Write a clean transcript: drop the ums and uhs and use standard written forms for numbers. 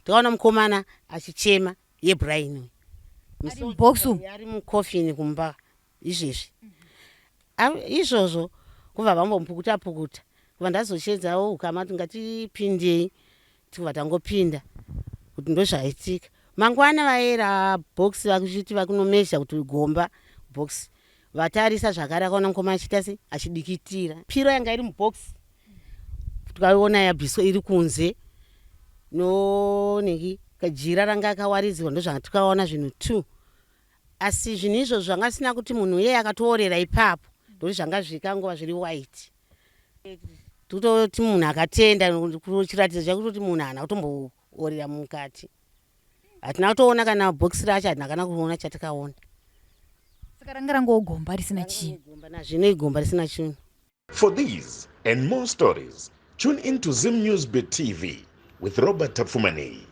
Takaona mukomana achichema yebrain. Ari mubox umu? Ari mucoffin kumba izvezvi. Izvozvo kubva vambomupukuta pukuta, kubva ndazoshedzawo ukama kuti ngatipindei, tikubva tangopinda kuti ndozvaitika. Mangwana vaera box vakuchiti vakunomezha kuti gomba box, vatarisa zvakare, akaona mukoma achiita se achidikitira. Piro yanga iri mubox tikaiona yabviswa iri kunze, nonhingi kajira ranga akawaridzwa, ndozvatikaona zvinhu two. Asi zvinhu izvozvo zvanga zvisina kuti munhu iyeye akatoorera ipapo, ndokuti zvanga zvikangova zviri white. Tototi munhu akatenda, chiratidzo chakutoti munhu haana kutomboorera mukati. Hatina kutoona kana bhokisi racho, hatina kana kuona chatikaona. Saka ranga rangova gomba risina chinhu? Gomba nazvino igomba risina chinhu. For these and more stories, tune in to Zim News Bit TV with Robert Tafumani.